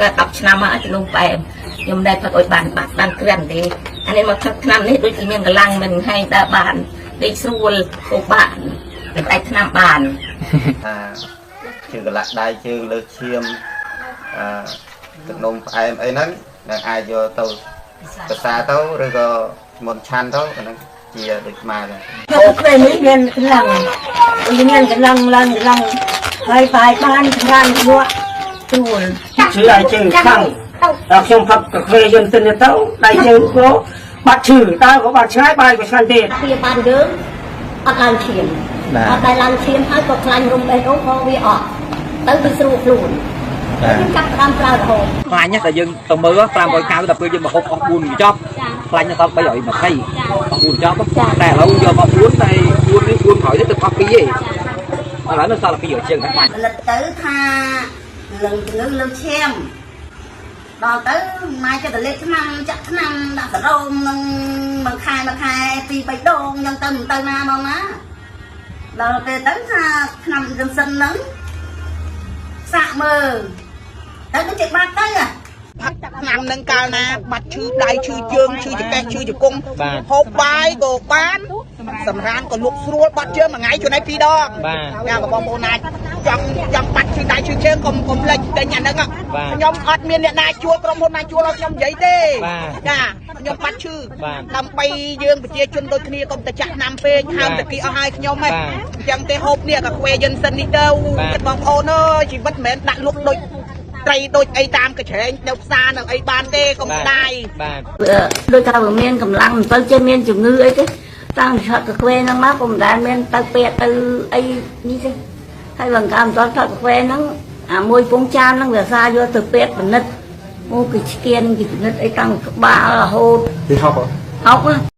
កើត10ឆ្នាំមកជំនុំផ្អែមខ្ញុំដែរផឹកឲ្យបានបាត់បានក្រាន់ទេអានេះមកផឹកថ្នាំនេះដូចជាមានកម្លាំងមិនហែងដើរបានដេកស្រួលហូបបានតែថ្នាំបាន ថាជើងកលាក់ដៃជើងលើសឈាមអឺទឹកនំផ្អែមអីហ្នឹងនឹងអាចយកទៅប្រសាទៅឬក៏មុនឆាន់ទៅអាហ្នឹងជាដូចខ្មែរដែរ ចូលពេលនេះមានកម្លាំងមានកម្លាំងឡើងកម្លាំងហើយបាយបានកម្លាំងបួកស្រួល ឈឺដៃជើងខ្លាំងដល់ខ្ញុំផឹកកាហ្វេយន្តទៅដៃជើងក៏បាត់ឈឺតើក៏បាត់ឆ្ងាយបាយក៏ឆ្ងាញ់ទៀត ព្យាបាលយើងអត់ឡើងឈាមអត់ដែលឡើងឈាមហើយក៏ខ្លាញ់រុំបេះដូងក៏វាអត់ទៅវាស្រួលខ្លួនយើងចាប់ផ្ដើមប្រើរហូត ខ្លាញ់តែយើងទៅមើល590ដល់ពេលយើងមកហូបអស់4កញ្ចប់ខ្លាញ់ដល់320អស់4កញ្ចប់តែឥឡូវយកមក4តែ4នេះ4ក្រោយនេះទៅអស់2ទេឥឡូវនៅសល់2ជាងតែខ្លាញ់ ផលិតទៅថាលឹងជំងឺលើឈាមដល់ទៅម៉ែចិត្តទៅលេខឆ្នាំចាក់ឆ្នាំដាក់សរោមនឹងមួយខែមួយខែពីរបីដងអញ្ចឹងទៅមិនទៅណាមកណាដល់ពេលទៅថាឆ្នាំរំសិនហ្នឹងសាកមើលទៅដូចជាបាត់ទៅហ៎ ផឹកថ្នាំនឹងកាលណាបាត់ឈឺដៃឈឺជើងឈឺចង្កេះឈឺជង្គង់ហូបបាយក៏បានសម្រានក៏លក់ស្រួលបាត់ជើងមួយថ្ងៃជួនឯងពីរដងចាបងប្អូនណាចង់ចង់បាត់ឈឺដៃឈឺជើងកុំកុំភ្លេចទិញអាហ្នឹងខ្ញុំអត់មានអ្នកណាជួលក្រុមហ៊ុនណាជួលឲ្យខ្ញុំនិយាយទេចាខ្ញុំបាត់ឈឺដើម្បីយើងប្រជាជនដូចគ្នាកុំទៅចាក់ថ្នាំពេកហើមតាគីអស់ហើយខ្ញុំហ៎អញ្ចឹងទេហូបនេះកាខ្វេយិនសិននេះទៅបងប្អូនអើយជីវិតមិនមែនដាក់លក់ដូចត្រីដូចអីតាមកច្រែងនៅផ្សារនៅអីបានទេកុំស្ដាយ បាទ វាដូចថាវាមានកម្លាំងមិនទៅចេះមានជំងឺអីទេតាំងពីផឹកកាហ្វេហ្នឹងមកក៏មិនដែលមានទៅពេទ្យទៅអីនេះទេហើយបើកាលមិនទាន់ផឹកកាហ្វេហ្នឹងអាមួយពងចានហ្នឹងវាសាយកទៅពេទ្យពិនិត្យអូគេឆ្កៀនគេពិនិត្យអីតាំងក្បាលរហូត ពីហប់ ហប់ណា